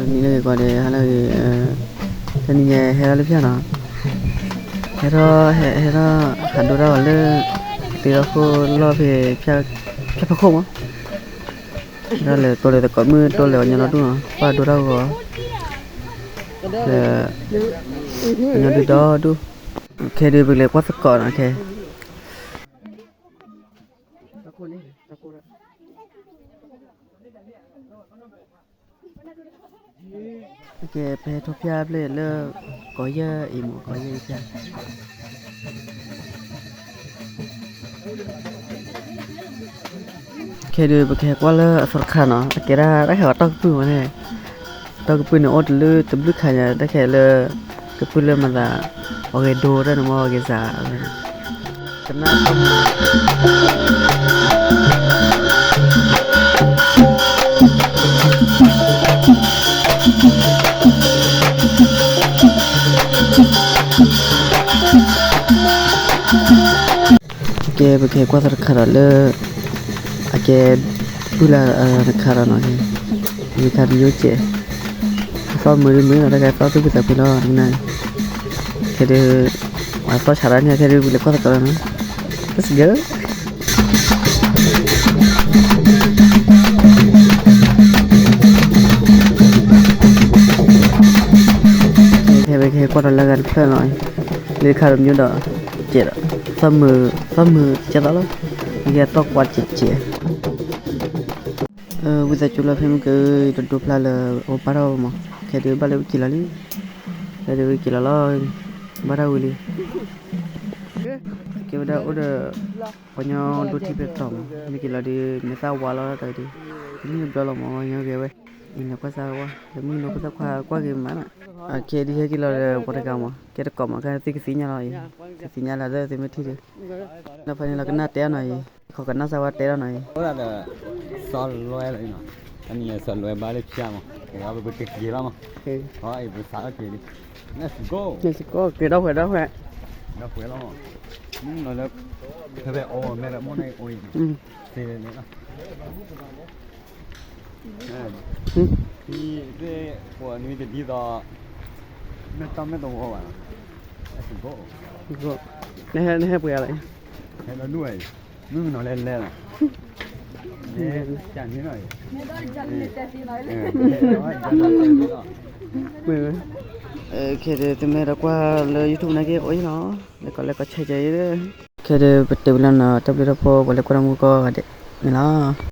နံၤလၢဂ့ၤကီးဒီး ဟါလၢဂ့ၤ, တနံၤညါဟဲထီၣ်လၢဖၠၣ်နီၤ, ဟဲထီၣ် ဟဲ ဟဲထီၣ်ဟးဒိတၢ်ဂီၤလၢ တ့ထီၣ်ခိၣ်လီၢ်ဖဲ ဖၠၣ်ဖးခိၣ်မး, ဒ်လဲၣ်တိၢ်လဲၣ်သကိးမုၣ်တိၢ်လဲၣ်အီၤညီနီဒူၣ်နီၤ, ပၢ်ဒိတၢ်ဂီၤ လၢ အညီဒုၣ်ဒီဒူၣ်, ခဲဒုးပကလဲၤကွၢ်သကိးနီၤခဲ ကဲ ပဟဲထီၣ်ဖၠၣ်ဖျၢၣ်လၢ ကီၢ်ယဲၢ်အံၤမ့ၢ် ကီၢ်ယဲၢ်အံၤဖၠၣ်, ခဲဒုးပကဟဲကွၢ်လၢအသီတခါနီၤ, အကဲဒၣ်တၢ်ခဲအီၤတီၢ်ကပုၢ်မးန့ၣ်, တီၢ်ကပုၢ်န့ၣ်အိၣ်တလၢတဘျုးခါညါ တၢ်ခဲလၢ ကပုၢ်လၢမၤသး အီၣ်ဂဲၤဒိတၢ်န့ၣ်မ့ၢ်အီၣ်ဂဲၤစး ကနၣ် ကဲ ပကဟဲကွၢ်သီတခါဒီးလၢ အကဲ ပုၢ်လၢတခါဒီးနီၤ, မ့ၢ်ခါတယိစဲး, အသီမုာ်ဒ်မုာ်နီၤ တၢ်ကဲသီသူၣ်ဖှံသးဖှံလီၤ, ခဲဒုး အသီဆးဒၣ်န့ၣ် ခဲဒုးပလဲၤကွၢ်သကိးလီၤနီၤ, Let's go. ခဲပကဟဲကွၢ်ဒီးလၢဂၤတဖျၢၣ်နီၤ, လၢခါတမံၤဒီး ကဲဒီး သီမုာ် သီမုာ်ကဲသီလီၤ, ကဲသီကွၢ်ကဲကဲ ဝံသးစူၤလီၤဖဲမုၢ်ကတဒိဖျါလၢ အိၣ်ဘၣ်ထီၣ်မး, ခဲဒုးဘၣ်လၢဝံက့ၤလီၤလံ, ခဲဒုးဝံက့ၤလီၤလီၤ, ဘၣ်ထီၣ်ဝံၤလံ, ကဲဝဲဒၣ်အိၣ်ဒီး ပှၤညီဒိထံဖဲတတီၤမး, မ့ၢ်က့ၤလီၤဒုး မဲာ်သၣ်ဝါလီၤတၢ်ဒုး, တမ့ၢ်တဘျီလီၤမး ပှၤညီဂဲၤဝဲ, အံၤန့ၣ်ကွၢ်စၢ်ဝဲ, တမ့ၢ်နီၢ်ကွၢ်စၢ်ခွါကွၢ်ဂ့ၤမးနီၤ, အခဲဒုးဟဲက့ၤလီၤဒီးပှၤတဂၤမး, ကဲတကိးမး ကဲသုကသ့ၣ်ညါလီၤအံၤ, သုသ့ၣ်ညါလၢသုမ့ၢ်ထံၣ်ဒုး, လၢဖဲန့ၣ်လီၤကနၣ်တဲအီၤနီၤအံၤ, ခီကနၣ်စၢ်ဝဲတဲအီၤနီၤအံၤ, အိၣ်ဒၣ်ဒီး စီၤလွဲလီၤအံၤနီၤ, တနံၤညါစီၤလွဲဘၣ်လၢဖၠၣ်မး, ကဲအီၤပကက့ၤလီၤမး, အံၤပစးထီၣ်က့ၤလံ, Let's go. Let's go, က့ၤဒီးဝဲဒီးဝဲ, ဒီးဝဲလီၤမး, မုၢ်နီၤလၢ ဖဲဖဲအီၤမဲာ်ဒီးမ့ၢ်န့ၣ်အီၤအံၤ, သ့လၢလီၤ ပှၤနွံတဒ်သိး မ့ၢ်တၢ်မ့ၢ်တဝီဘၣ်, နဟဲ နဟဲပှဲၤဂၤလဲၣ်, ဟဲလီၤဒူၣ်ဝဲ, မုၢ်ကနီၤလဲၤလဲၤလီၤ, ကန့ၣ်လီၤ, ခဲဒုးသုမ့ၢ်ဒီးကွၢ်လၢ YouTube နာ်က့အိၣ်အံၤလီၤ, လဲၤကီးလဲၤကီးဆဲးကဲးအံၤ, ခဲဒုးပတဲဝံၤလီၤနီၤ တၢ်ဘျုးတၢ်ဖှိၣ် ပှၤလၢကွၢ်တၢ်မူကီၢ်ဂၤဒဲးန့ၣ်လီၤ.